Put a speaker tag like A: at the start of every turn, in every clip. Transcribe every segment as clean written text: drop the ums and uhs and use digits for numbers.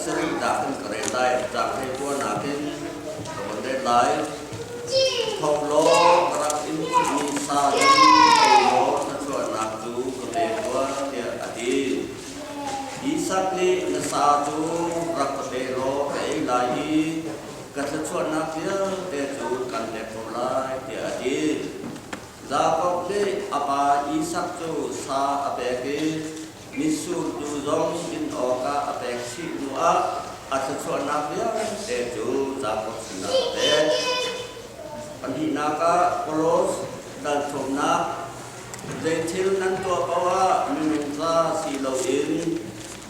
A: Pasarih dah kan ka rel lai, caang 19 in ka von rel lai. Tho law ka rak in chimmi sa in ei law thluachuahnak cu ka pe tuah, tiah a ti. Isak nih na sa cu rak ka pe law ka ei lai i ka thluachuahnak vialte cu kan pek ko lai, tiah a ti. Jakob nih a pa Isak cu sa a pek i mitsur tu zong din awkah a pek chih hnuah a thluachuahnak vialte cu Jakob sinah a pek. Pahnihnak ah Kolos dal thumnak zei thil nan tuah paoh ah minung ca si loin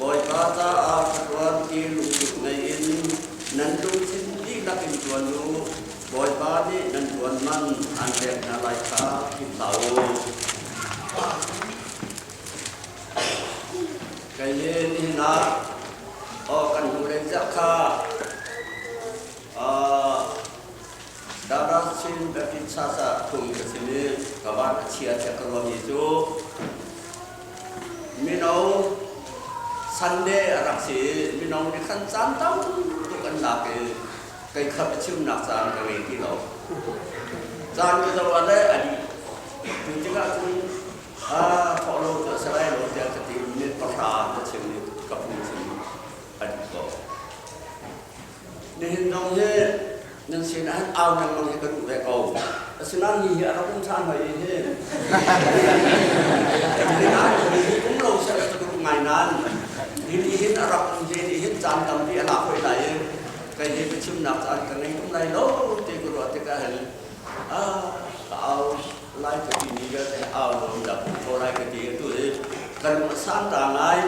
A: Bawipa caah ka ṭuan ti lungthin ngei in nan lungthin dihlak in ṭuan u. Bawipa nih nan ṭuan man aan pek hna lai kha philh hlah u. Kei hi nihin ah aw kan hnulei ziah kha Dallas Chin Baptist Church ah phung ka chim i ka van a chia tiah ka ruahmi cu mino Sunday a rak si i mino nih khan caan tam tuk an lak i kei kha biachimnak caan ka ngei ti lo. Caan ka zoh ah le a dih. Cu tikah cun thawh lo cu a si lai lo tiah ka ti minute 10 ka chim i ka phungchim a dih ko. Nihin zong hi nan sinah hin au lengmang hi ka duh ve ko. Asinain hi hi a rak um ṭhan hoi i hi. Nihin ah hi hi um lo seh ka duh ngai nain hi ni hin a rak um hi ni hin caan tampi a lak hoi lai i kei hi biachimnak caan ka ngei tung lai lo ti ka ruah tikah hin ka au lai ka ti mi vialte au lo in dah thaw lai ka ti atu hi ka lung a sang ta ngai.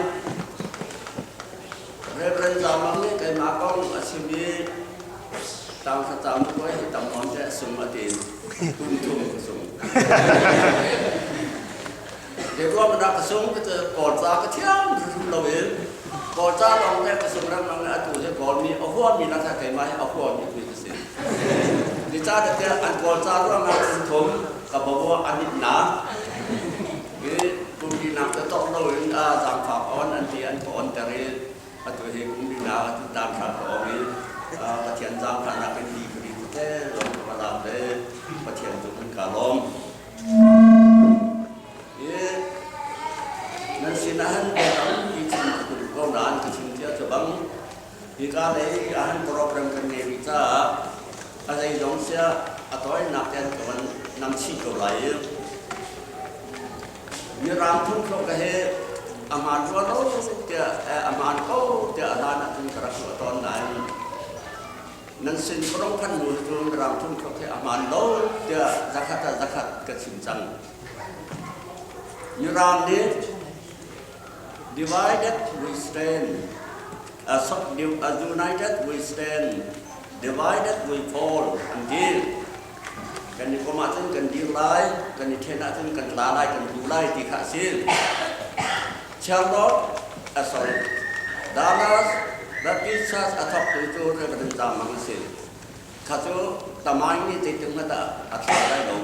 A: Reverend Zamang nih keimah kong a chim i tang thlacam kuai hi tam nawn te a sung a ti. Tum thum ka sung. Zeiruang dah ka sung ka cu Kawlca ka thiam hrim lo in Kawlca lawng te ka sung lengmang i atu hi Kawlmi a huami lakah keimah hi a huami tu ka si. Zeicahtiah an Kawlca ruangah kum thum ka bawa an it na. Hi kum linak te tawk lo in a zaangfak on an ti an ka on ter i atu hi kum linak atu tan hram ka ong i Pathian zaangfahnak in li ka ri te lawng ka va lak le Pathian cu kan ka lawm. Hi nan sinah han tampi chim ka duh ko nain ka chim cia cu bang hika lei ah han program kan ngei rih caah a zeizong siah a tawinak ten ka van nam chih ko lai i Mirang phungthluk ka hi a hmaan rua lo tiah a hmaan ko tiah a hlan ahcun ka rak ruah tawn nain nan sin ka rong phan hnu cu Mirang phungthluk hi a hmaan lo tiah zakhat ah zakhat ka chim cang. Mirang nih divided we stand, united we stand, divided we fall an ti. Kan i kom ahcun kan dir lai, kan i ṭhen ahcun kan tla lai, kan tlu lai ti kha a si. Charlotte, sorry, Dallas Baptist Church a thawktu cu Reverend Zam Mang a si. Kha cu tamaing nih zeitik hmanh ah a thlah lai lo.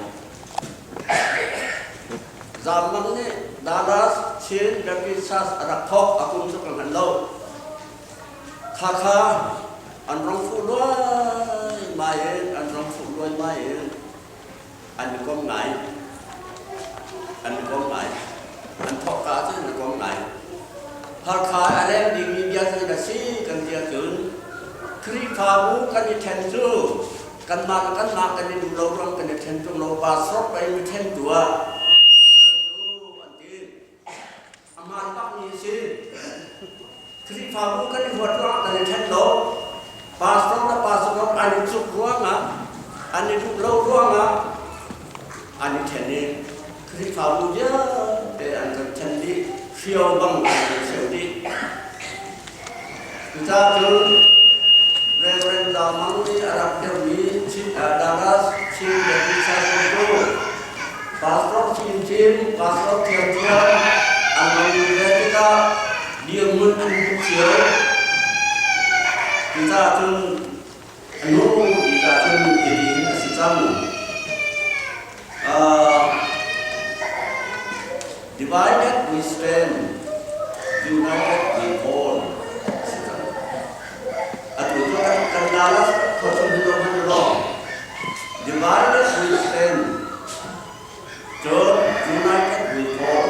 A: Zam Mang nih Dallas Chin Baptist Church a rak thawk a kum cu ka hngal lo. Khakha an rong fuh luaimai in an rong fuh luaimai in an i kom ngai. An i kom ngai. An thawkka cu an i kom ngai. Halkha a leng dingmi bia cu na si kan ti ahcun Khrihfabu kan i ṭhen cu kanmah le kanmah kan i duh lo ruang kan i ṭhen ṭung lo pastor pei mi ṭhen tu ah an ti. A hmaan bakmi a si. Khrihfabu kan i huat ruangah kan i ṭhen lo. Pastor le pastor an i cuk ruangah, an i duh lo ruangah an i ṭhen i Khrihfabu vialte an kan ṭhen dih, hrio bang an kan cheu dih. Cucaah cun Reverend Zau Mang nih a rak dirhmi Dallas Chin Baptist Church cu Pastor chinchin, pastor thiangthiang an rak um ve tikah dirhmun an hmuh cio. Cucaah cun a nu ti cun hitin a si cang. Divided we stand, united we fall. A si cang. Divided we stand, cun united we fall.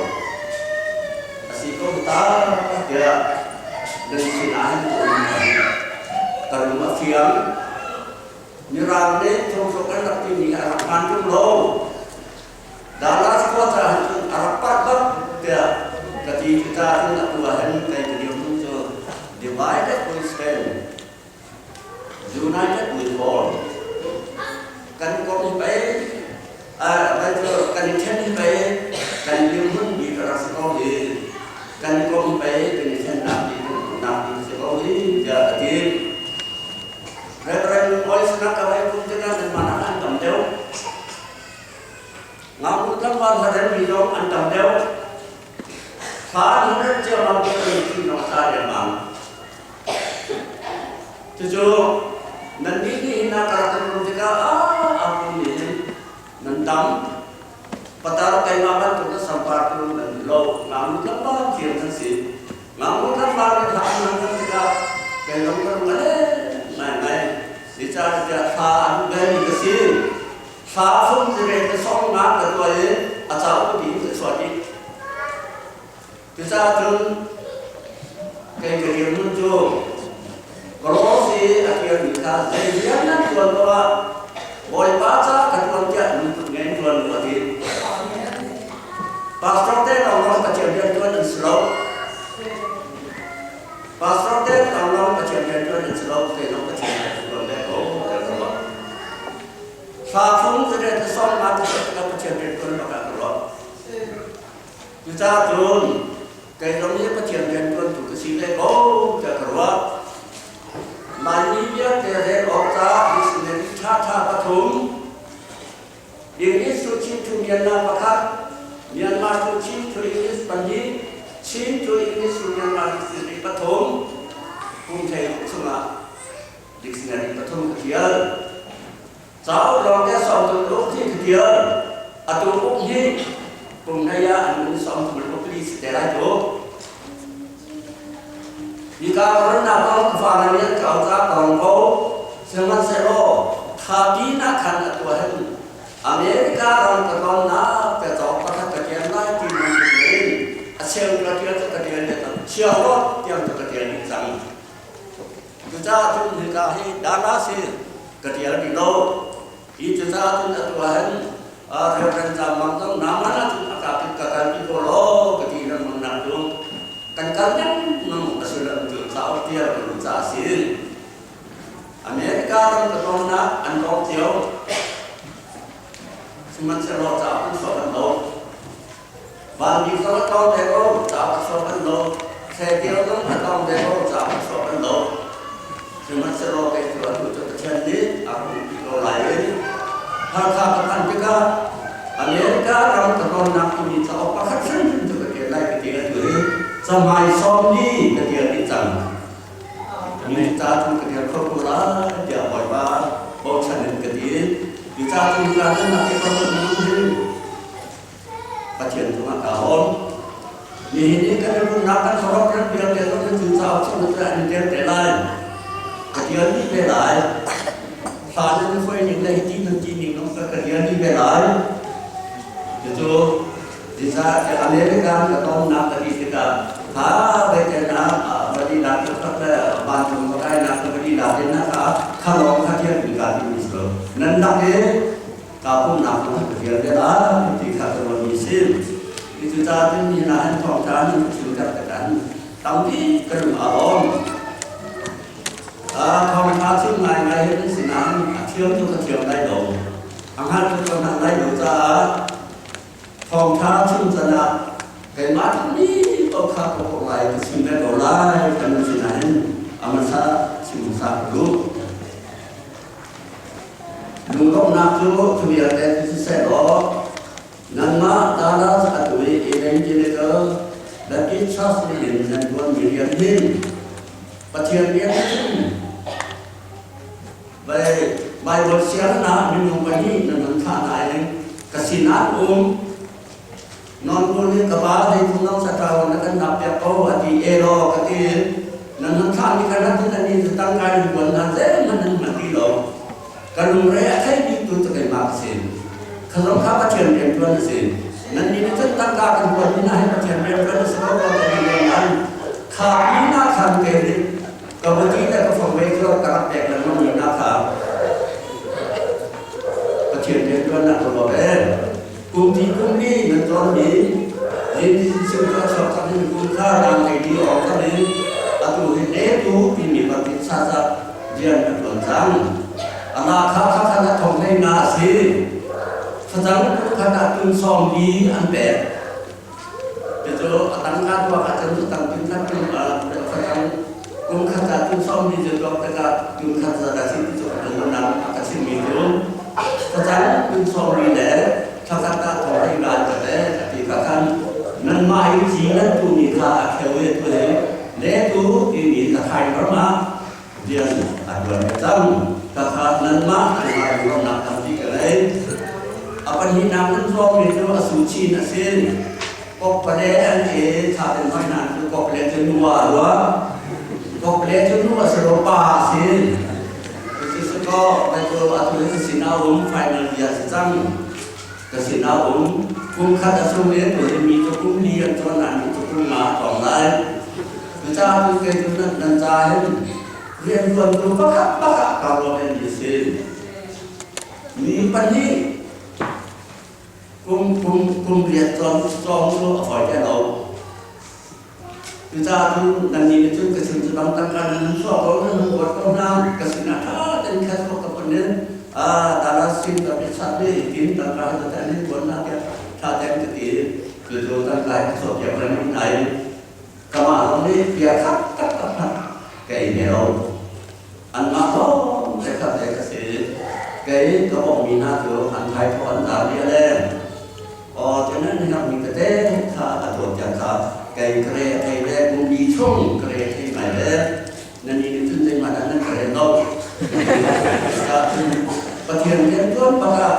A: A si ko ta tiah nan sinah hin ka um ka lung a fiang. Mirang nih thonghrok an rak timi a rak hmaan ṭung lo. Dallas khua caah hin cun a rak parh bak tiah ka ti. Cucaah cun atu ah hin kei ka dirhmun cu divided we stand, united we fall. Kan komh hi pei, kan i ṭhen hi pei kan dirhmun bik a rak si ko hi. Kan i komh hi pei kan i ṭhennak bik kan umnak bik a si ko hi tiah ka ti. Reverend Oisnak ka vai kum tikah nanmah nak an tam deuh. Ngaknu tlangval hlaremmi zong an tam deuh. Thla an hun rem ciammam te kan thi nong sa riangmang. Cucu nannih nih hin a karak kan rum tikah a pum nih hin nan tam. Patar keimah bantuk na sampar tu nan lo. Ngaknu tlangval thiam nan si. Ngaknu tlangval nih thla an hman kan tikah kei zong ka rung a ngaingai. Zeicahtiah thla an duh mi ka si. Thla fung zire ka song nga ka tuah i a cauk dih ka chuah dih. Cucaah cun kei ka dirhmun cu Cross i a kirmi kha zei rian nan ṭuan ko ah Bawipa ca ka ṭuan tiah lungput ngei in ṭuan u a ti. Pastor te lawnglawng Pathian rian ṭuan an si lo. Pastor te lawnglawng Pathian rian ṭuan an si lo. Kei zong Pathian rian ka ṭuan ve ko tiah ka ruah. Thla thum zire thla sawm nga te ka Pathian rian ṭuan bak ah ka ruah. Cucaah cun kei zong hi Pathian rianṭuantu ka si ve ko tiah ka ruah. Laimi vialte rel awk caah missionary ṭhaṭha pathum, English to Chin to Myanmar pakhat, Myanmar to Chin to English pahnih, Chin to English to Myanmar dictionary pathum, kum thei chungah dictionary pathum ka ṭial. Cauk lawng te sawm tuk uk ti ka ṭial. Atu uk hi kum hlei ah an mun sawm thum uk li si te lai tu. Hika ronnak kong ka fale nih an kau ca kong ko. Sihmanhsehlaw thapi nak khan a tuah hin America ram ka tlawnnak te cawk pakhat ka ṭial lai ti lungput in a cheu ka ṭial cu ka ṭial le cang chia rot tiang cu ka ṭial dih cang. Cucaah cun hika hi Dallas hi ka ṭial rih lo. Hi cucaah cun atu ah hin Reverend Zam Mang zong nangmah ahcun a ka ka kalpi ko law ka ti lengmang nak cu kan kal lengmang a si lo cu cauk ṭial ka duh caah a si. America ram ka tlawnnak an lawng cio. Sihmanhsehlaw cauk an chuah bal lo. Vanmi zong a tlawng ve ko, cauk a chuah bal lo. Thletial zong a tlawng ve ko, cauk a chuah bal lo. Sihmanhsehlaw kei cu atu cu Pathian nih a ka umpi ko lai i Halkha ka phanh tikah America ram ka tlawnnak timi cauk pakhat hrimhrim cu ka ṭial lai ka ti atu hi camai sawm ni ka ṭial dih cang. Mi ca cu ka ṭial kho ko lai tiah Bawipa bochan in ka ti. Cu ca cu ka nan ke ko hin Pathian cungah kaa lawm. Nihin i kan i rumnak kan thorok kan vialte zong hi cu cauk chung cu an i tel te lai. Ka tial dih ve lai. Hla nan hruai ning le hiti nan ti ning zong ka tial dih ve lai. Cucu American ka tonnak ka ti tikah ha veitenak vadi nak ka le vancung ka kainak ka vadi nak in na kha khalong kha tial mi ka ti mi si lo. Nan lak i kaa pumnak kong ka tial te lai ti kha ka ruahmi si. Cucaah cun ni hna hin thawngṭha nan ka chim ter tikah tampi ka lung aa lawm. Thawngṭha chim ngaingai hi nan sinain a thiam cu ka thiam lai lo. A hngal cu ka hngal lai lo caah thawngṭha chim can ah keimah duhmi paoh kha ka kawh lai ka chim ve ko lai kan sinain a hmasa chim hmasa ka duh. Lunglawmhnak cu cu vialte cu siseh law nangmah Dallas atu i Evangelical Baptist Church nih hin nan ṭuanmi rian hin Pathian rian cun Baibal sianginn minung pahnih nan hun thlah hna i ka sinah an um. Non bu nih ka pa zeitung dang saṭao na kan lak piak ko a ti e law ka ti. Nan hun thlahmi kha rat in ani cu tangka in buan hna zeihmanh nan hman ti lo. Ka lungre a thei bik tu cu keimah. a si. Kha zong kha Pathian rianṭuan a si. Nannih nih cun tangka kan kuatmi hna hi Pathian rianṭuan a si ko ko ti len nan kha mi hna khan ke nih ka buti le ka fangvei cu ka rak pek lengmang mi hna kha Pathian rianṭuan ah ka ruat ee. Kum ti kum li nan cawnmi Jesuh cu a chuak cang in kum kha rang ei di awk cang in atu hi letu timi bantuk sa rian a ṭuan cang. Amah kha kha khan a thong hlei nga a si. Facang khat ah tun sawm li an pek. Cucu a tangka tuak ahcun facang tun khat tun facang kum khat ah tun sawm li cu tuak tikah tun khat zat a si ti cu ka nang a ka chimmi cu facang tun sawm li le thla khat ah thong hlei nga an ka pek a ti kha khan nanmah i ci nan tuhmi kha a kheu i tu hi le tu timi ka khai ram ah rian a ṭuan ve cang. Khakha nanmah cungah ruahnak tampi ka ngei. A pahnihnak nan zuangmi cu a su chin a si. Koppale an i tha ten hoi hna cu koppale cu nu ah rua. Koppale cu nu a si lo pa a si. Cucu kaw na cu atu hi sinah um final bia si cang. Ka sinah um kum khat a sung i tu hi mi cu kum li an cawn nain mi cu kum nga a cawng lai. Cucaah tu kei cu nan nan ca hin rianṭuantu pakhat pakhat kaa ruah mi a si. Mi pahnih kum kum kum riat cawng cawng cu a fawi te lo. Cucaah cun nannih nih cun ka sin cu dang tangka nan hun chuah ko, nan hun kuat ko hna, ka sinah ṭha tein khat ko ka phun in tala sin ka pechat i tin tangka hi zat an in kuat hna tiah ṭha tein ka ti. Cucu tangka hi ka chuahpiak lengmang hna i kamah zong nih bia khat taktak hmanh ka ei ve lo. Anmah lawng te khat te ka si. Kei ka bawmhmi hna cu an thaithawh an zar dih a leng. Aw tinan herhmi tete kha a tuah kha kei ka re a thei le kum li chung ka re a thei ngai le nan nih cun zeihmanh ah nan ka rel lo. Pathian riantuan bakah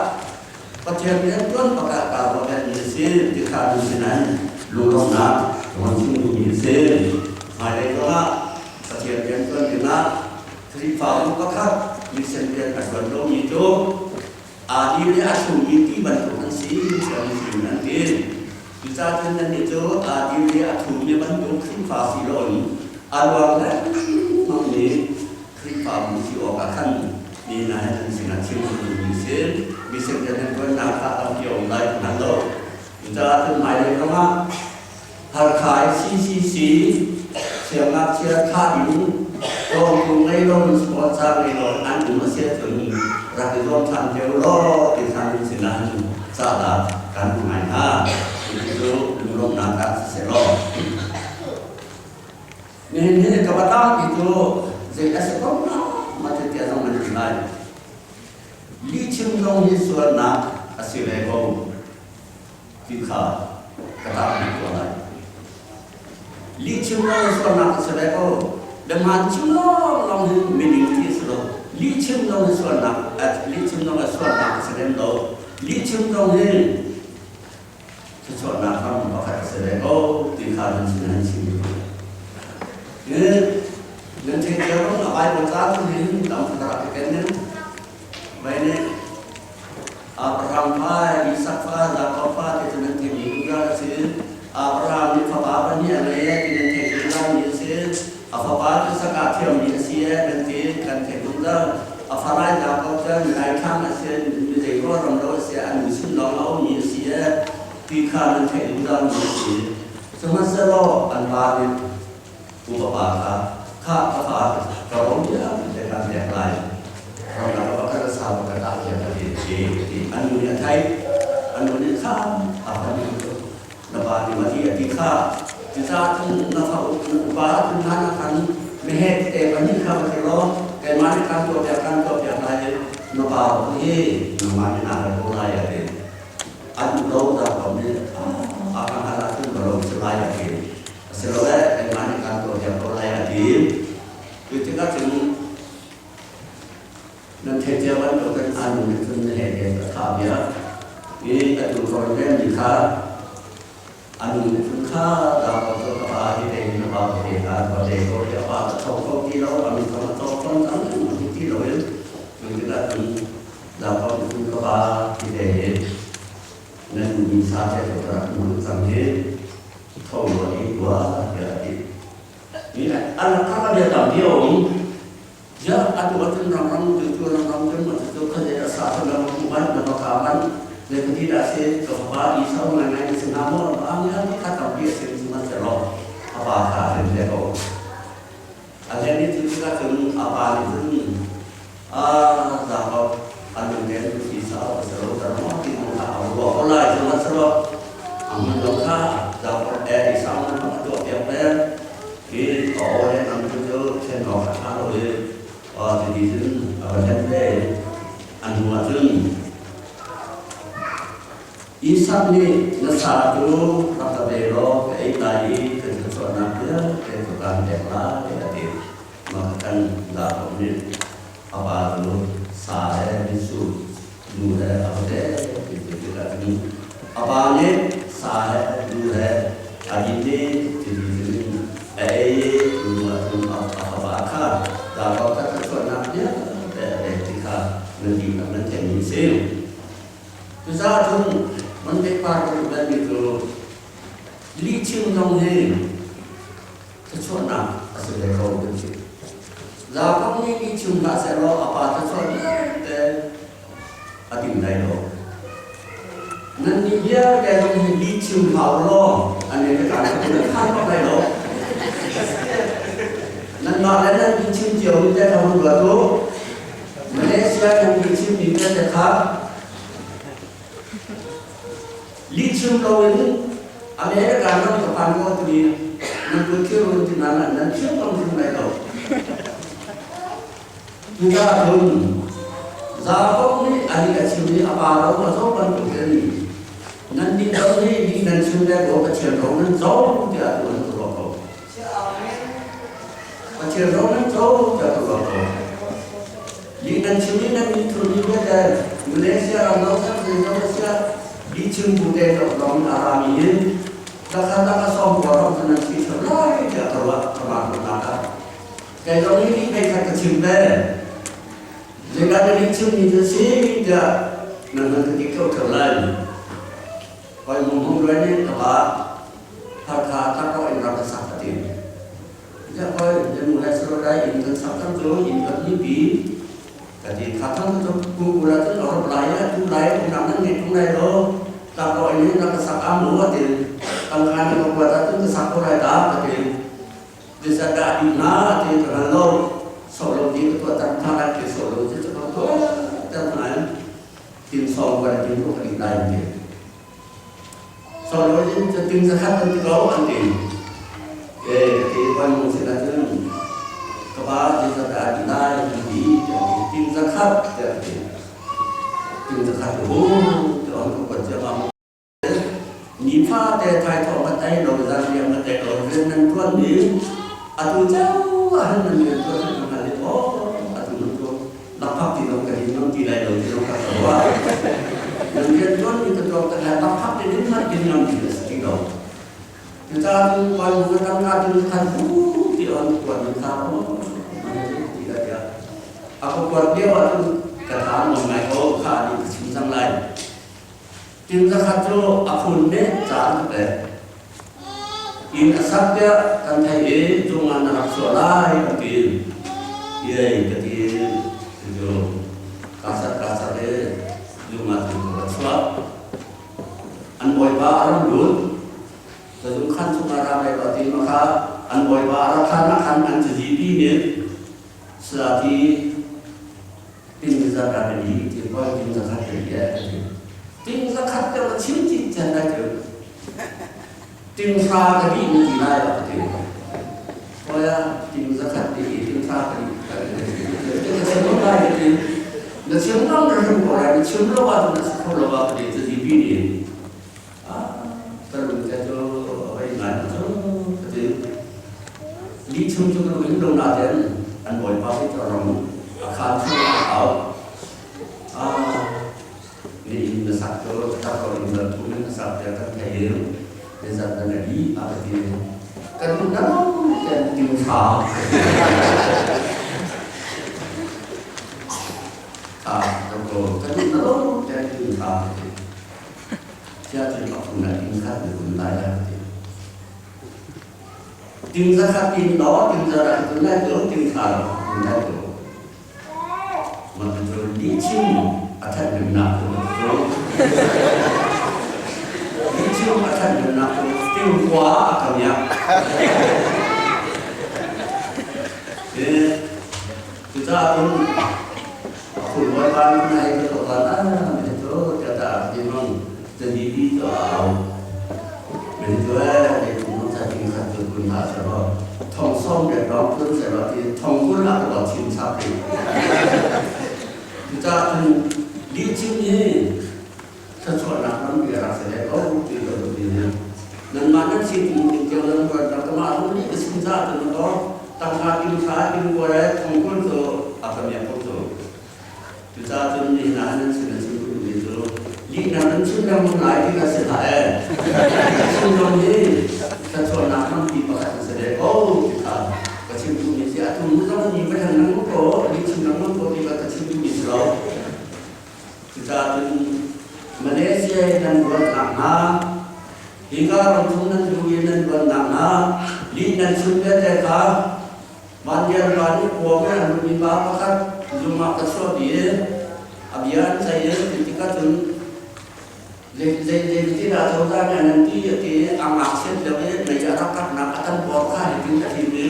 A: Pathian riantuan bakah kaa ruah mi a si ti kha nu sinain lunglawmhnak ka chim duhmi a si. Hmailei zongah Pathian riantuan dingah Khrihfabu pakhat mission rian a ṭuan lomi cu aa dil i a thlummi ti bantuk an si tiah mifim an ti. Cucaah cun nannih cu aa dil i a thlummi bantuk Khrihfa si loin a luang lengmangmi Khrihfabu si awkah khan mi hna he nan sinah chim an duhmi a si. Mission rian nan ṭuannak kha tampi a um lai ka hngal lo. Cucaah cun hmailei zongah Halkha i CCC siangngakchia thlah in cawngtu ngei lo in sponsor ngei lo an um a si ahcun rak i zuam ṭhan te u law ti khan in sinah hin cahdah kan hmu ngai hna. Cucu lunglawmhnak ah siseh law. Nihin hi ka va tlangpi cu zei a si ko na ma ti tiah zong nan ti lai. Lihchim zong hi sualnak a si ve ko. Ti kha ka tahpi tuah lai. Lihchim lawng sualnak a si ve ko. Biahmaan chim lawnglawng hi mining ti a si lo. Lihchim lawng hi sualnak lihchim lawng hi sualnak a si lem lo. Lihchim lawng hi thluachuahnak ram pakhat a si ve ko ti kha nan sin an chim. Nan thei cio a Bible ca tu hin tam ka rak ken Vai nih Abraham fa, Isak fa, Jakob fa ti cu nan theihmi zungzal a si. Abraham nih fapa pahnih a ngei e ti nan theih zungzalmi a si. A fapa cu sakah thiammi a si e nan ti kan theih zungzal. A farai Jakob cu milaithlang a si, mi zei ruahram lo a si, a nu sin lawng a ummi a si e ti kha nan theih zungzalmi a si. Sihmanhsehlaw an pa nih U ka pa kha khah ka fa ka ro vialte kan pek lai. Ramdang ka pakhat a sau ka tah tiah ka ti ti ti an nu nih a theih. An nu nih kha a fa nih na pa nih ma ti a ti kha cucaah cun na fa upa tun hlan ah khan meheh tete pahnih kha va ti law keimah nih kan tuahpiak kan tuahpiak lai i na pa hi nangmah nih naa hal ko lai a ti. An lo ta ko nih a kan hal ahcun ka ro si lai a ti. Asilole keimah nih kaan tuahpiak ko lai a ti. Cu tikah cun nan theih cio bantukin aa nu nih cun na he he a thah bia i atu rawn lemmi kha a nu nih cun kha dah ko cu ka pa hi te na pa te kha ka te ko i a pa a tho kho ti lo a mi zong a tho fawn cang ti lo in cu tikah cun dah ko cun ka Pa ti te hi nan duhmi sa te cu ka rak hmuh cang hi tho law ei tuah tiah a ti. An kha ka bia tam ti a um. Ya atu ahcun ramram cu cu ramram cu ma cu kha zei a sa cu na va hmu man na va ka man zei ka ti dah si ka fapa Esau ngaingai na si hnga maw a mi an kha tampi a si sihmanhsehlaw a pa kha a hlen ve ko. A hlen i cu tikah cun a pa nih cun a Jakob a lunglen Esau a si lo ter maw ti zong kha a ruah ko lai sihmanhsehlaw a hmun lo kha Jakob e Esau nan a tuah piak ve i a aw le nang cu cu ṭhen awk a ṭha lo i cuti cun a va hlen ve i a hnu ah cun Isak nih na sa cu rak ka pe law ka ei lai i kan thluachuahnak vialte ka kaan pek lai a ti. Mah kan Jakob nih a pa cu sa he mitsur nu he a va pek ti ti tikah cun a pa nih sa he nu he a din i cuti cun a ei i nu ah cun a fapa kha Jakob kha thluachuahnak vialte a pek ti kha nan dihlak nan theihmi a si. Cucaah cun Monte Carlo balmi cu lihchim zong hi thluachuahnak a si ve ko kan ti. Jakob nih lihchim hlah sehlaw a pa thluachuah vialte a ding lai lo. Nannih vialte zong hi lihchim hlah u law America cu nan phan bak lai lo. Nanmah le nan lihchim cio mi te kha hun ruat u. Malaysia nan lihchim mi vialte kha lihchim loin America ram ka phan ko timi nan kut thil run ti nan nan thiam bang hrim lai lo. Cucaah cun Jakob nih a nih a chim i a pa ro a zoh bantukin nan nih lo hi nih nan chim le ko Pathian ro nan co tiah tu an ruah ko. Pathian ro nan co tiah tu ruah ko. Lih nan chim i nan nih thur mi vialte Malaysia ram lo sak Malaysia lih chim bu te lawng a rami in lakha lakha sawm kua ram cu nan si ṭheu lai tiah ka ruah ka ma ruahnak ah. Kei zong nih lih veikhat ka chim ve. Zeidah na lih chimmi cu si tiah nan hman ka ti ṭheu lai. Hoi mung hung luai nih ka pa Hakha tlakrawh in rak ka sak ka ti. Tiah hoi na nu he Sarodai inn kan sak cang cu inn kan mipi ka ti. Kha thang cu ku kula cun a rop lai a tu lai kum nan ngei tung lai lo tlakrawh in rak ka sak a mu a ti. Tangka nih ka kuat ahcun ka sak ko lai ta ka ti. Zeicahdah dih hna ti ka hngal lo. Sawh lo ti ka tuah cang hna lai ti sawh lo cu ka tuah ter hna in tin sawm kan tin ko ka dih lai an ti. Sawh lo in cu ting zakhat an ti ko an ti. E ka ti wan mung sin ahcun ka pa zeicahdah dih lai an ti an ti ting zakhat tiah ka ti. Ting zakhat hu ti on ka kuat cia ma Nifate thaithawh kan ei lo, zanriang kan ei lo, rian nan ṭuan i atu cio ah hin nan rian ṭuan kan hngal i aw atu nan cu lakphak ti zong ka din ngam ti lai lo ti zong ka ruah. Nan rian ṭuan mi ka tuak kan lakphak ti din hmanh din ngam ti a si ti lo. Cucaah cun kawi bu ka tangka tin khan hu ti on kuat nan kha aw ti ka tiah a ka kuat lio ahcun ka tha ngam ngai ko kha nih ka chim cang lai. Inn zakhat cu a phun nih ca an ka pek. Inn a sak tiah kan theih i cungah na rak chuah lai an ti. Iai ka ti cu kasat kasat i zungah cun ka va chuah. An bawipa a ram lut. Ka zung khan chungah ra ve ko ti ma kha an bawipa a rak khan ah khan an cazi pi nih salati Ting zakhat li ti koi ting zakhat li e ti. Ting zakhat te ma chim chi chen da chu. Ting sa ka di ni ti lai ka ti. Koya ting zakhat li ting sa ka di ka ti. Ting ka chim lo lai ti. Na chim lo na rim ko lai na chim lo wa na sa kho lo wa ka ti ti bi ni. Ah ka lung te chu oi ngai chu ka ti. Li chung chu ka lu lo na ten an bawipa hi ka ram a khan chung a hau. Ah ni in na sak cu tak ko in na thu in na sak te kan thei in ni zat na li a ka ti. Kan nu na ten ting tha. Ah kan ko kan nu na lo ten kan ting kha ka ti. Sia cun pathum le ting khat na kun lai a ka ti. Ting za khat in law ting za rak kun lai cu ting kha rak kun lai cu. Mah cu lihchim a ṭhathnemnak cu cu lihchim a ṭhathnemnak cu tingkua a ka miak. Cucaah cun a phulbawi pa nih na hei ka tuah ah mi cu tiah ti mang cadidi cu a au. Mi cu ee thong ca ting khat cu kun hlah selaw thong sawm le lawng kun selaw ti thong 20 ah ka lo chim chap rih. Cucaah cun lihchim hi thluachuahnak lampi a rak si hlei ko ti ka duh ti hi. Nanmah nan si tung ting cio nan ruat rak mah zong nih ka chim caah cun ko tangka ting hra ting kua le thong 20 cu a ka miak ko cu. Cucaah cun nihin ah nan sin a chim duh mi cu lihnak nan chim lengmang lai ti ka si hlah ee. Chim zong hi thluachuahnak hrampi pakhat a si ve ko ti kha ka chim duh mi si. Atu nu zong ni va hleng lengmang ko, lih chim lengmang ko ti kha ka chim duh mi si lo. Cucaah cun Malaysia i nan ruatnak hna, hika ram chung nan duh i nan ruatnak hna, lih nan chim vialte kha Vanlian pa nih kuang in a lutmi pa pakhat zung ah ka chuahpi i a bia an ceih i cu tikah cun zeitin dah cozah nih an ti a ti i a ngakchiat lio i mei a rak kaknak a kan bor kha hitin a thim i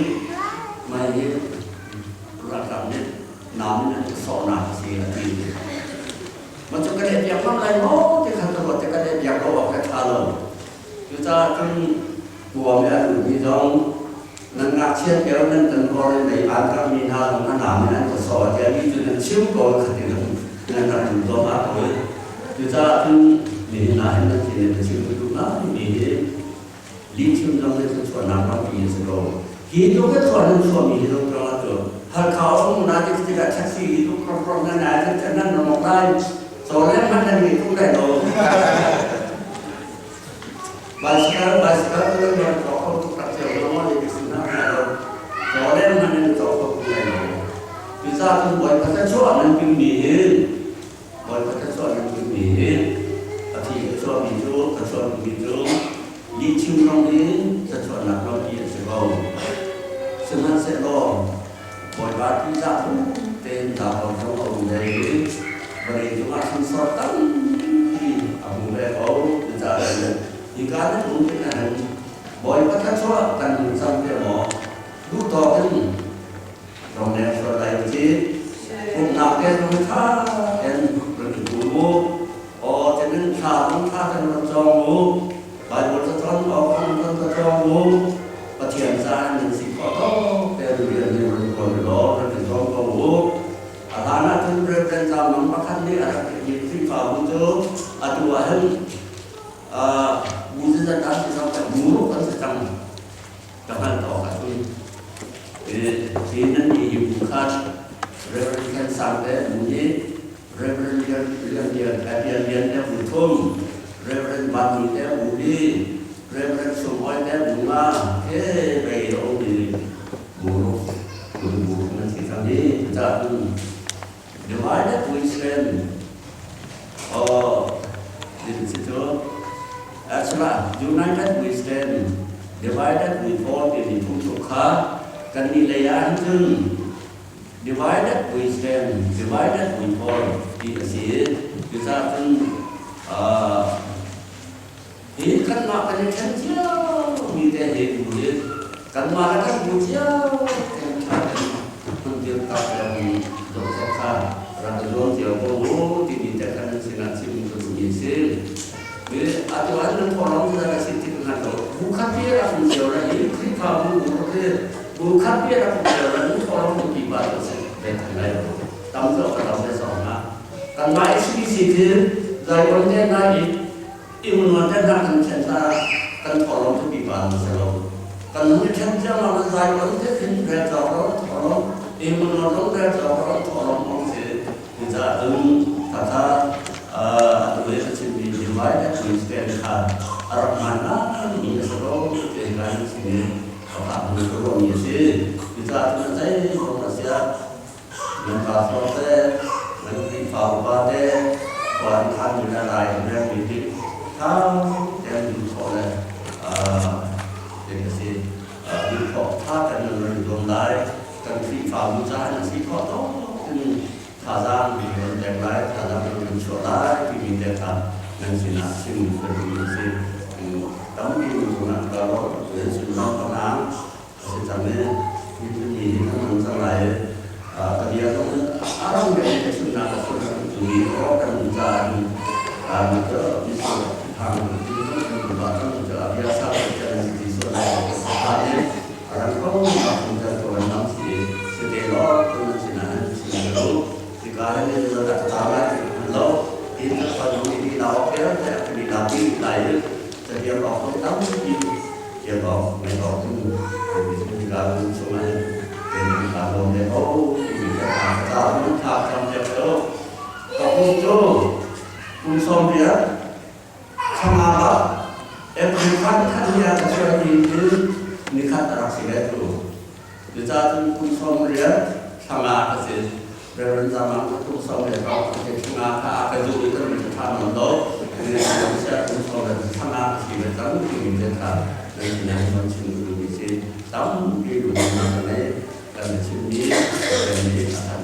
A: mei hi ralkap nih nam in an ka sawhnak a si a ti. Mah cu ka leh piak ngam lai maw ti kha ka ruat i ka leh piak lo awk ka ṭha lo. Cucaah cun kuang i a lutmi zong nan ngakchiat lio nan kan kor i mei aan karmi hna zong a nam in an ka sawh tiah mi cu nan chim ko khatin nan rak duh duahmah ko i cucaah cun nihin ah hin nan sin in ka chim ka duh ngaimi hi lihchim zong hi thluachuahnak rampi a si ko. Hi tluk i thluah nan chuahmi hi zong ṭang ah cu Halkha um na ti tikah taxi hi tuk hrong nan ai nan nan ramok lai cawleng hmanh nan ngei tuk lai lo. Bicycle bicycle cu nan ron cawk kho tuk tak cio lo maw le si hna hna lo. Cawleng hmanh nan cawk kho tuk lai lo. Cucaah cun Bawipa thluachuah nan pingmi hi Bawipa thluachuah nan pingmi hi a thi ka chuahmi cu ka chuahmi cu lihchim rong hi thluachuahnak rampi a si ko. Sihmanhsehlaw Bawipa ṭihzah bu tein dahkaw zong a um ve i vawlei cungah hrinsor tampi a hmu ve ko. Cucaah cun hika nan um tikah hin Bawipa thluachuah kan hmu cang tiah maw duh tawk in rongleng sual lai u ci. Pumhnak te zong ṭha tein rak i pum u. Aw tein thla zong ṭha tein rak cawng u. Baibal ca cawn awk an kan ka cawng u. Pathian ca in nan si khawh tawk tein rian hi rak tuan law rak i zuam ko u. A hlan ah cun Reverend Za Mang pakhat nih a rak mi Khrihfabu cu atu ah hin bu zeizat dah si cang muruk an si cang ka hngalh tawk ahcun hi nan nih hi bu kha Reverend Khen Sang te bu nih Reverend Lian Lian Lian Lian Lian te bu thum Reverend Van Ni te bu li Reverend Sung Oi te bu nga he rei a um i muruk kun muruk nan si cang hi cucaah cun divided we stand oh din si cu Actually, united we stand, divided we fall timi phungthluk kha kan nih lei ah hin cun divided we stand, divided we fall ti a si. Cucaah cun hi kanmah kan i ṭhen cio mi te he bu hi kanmah le kan bu cio ten ṭha ten hmun dirkap le zohkhenh kha rak i zuam cio ko mu timi te khan nan sinah chim ka duhmi a si. Atu an nan thawhlawm zat a si ti ka hngal lo. Bu khat pi rak um cio ra i Khrihfabu bu rak i bu khat pi rak um cio ra nan thawhlawm tu pipa cu a si ve theng lai lo. Tam zawk ka tam ve zong na. Kanmah SBC khi Zion te hna i Immanuel te hna kan thlen hna kan thawhlawm tu pipa an si lo. Kan hung i then ciammam ah Zion te khin rel cawk lo thawhlawm Immanuel zong rel cawk lo thawhlawm ong si. Cucaah cun khakha atu i ka chimmi divided we stand kha a rak hmaan ngaimi a si ko ti hi kan sin in ka hmu ka ruahmi a si. Cucaah cun a zeizong a siah nan pastor te, nan Khrihfa upa te, Khua an khanmi le lai an relmi hi ṭha tein duh khawh le ding a si. Duh khawh ṭha tein nan rak i zuam lai. Kan Khrihfabu caah nan si khawh tawk in thazaang nan ron pek lai, thazaang nan ron chuah lai timi te kha nan sinah chim ka duhmi a si. Tampi nan cungah ka lawm, nan sunlawm ka nang. A si cang i mi nih an hman cang lai i ka bia zong a ram deuh in ka chimnak a si mi aw kan um caah hin mitsur thang kan um pah cang cu a bia sau kan ti sual lai ka si pah i a ram ko ka phung kan ko an lam si si te law tu nan sinah nan chim lo hika hin ni lo dah ta lai ti hman lo tin ka khual mi di lau ke te ka di lau bi lai cahial awk zong tampi tial awk ngaih awk in hika chungah hin keimah kaa lawm le o timi ka tha ka ca in tha cam piak lo ka kum cu kum 18 thla bak April khan khat ni ah ka chuah ni in nikhat a rak si ve tu. Cucaah kum 18 thla nga ka si. Reverend Zamang ka kum 18 hrawng ka si thla nga kha a ka duh i kan mi ṭha nawn lo. Ni siah kum 18 thla nga ka si ve cang timi te kha nan sinah kan chim duhmi si. Tampi ruahnak ka ngei. Kan chimmi kan nih a that.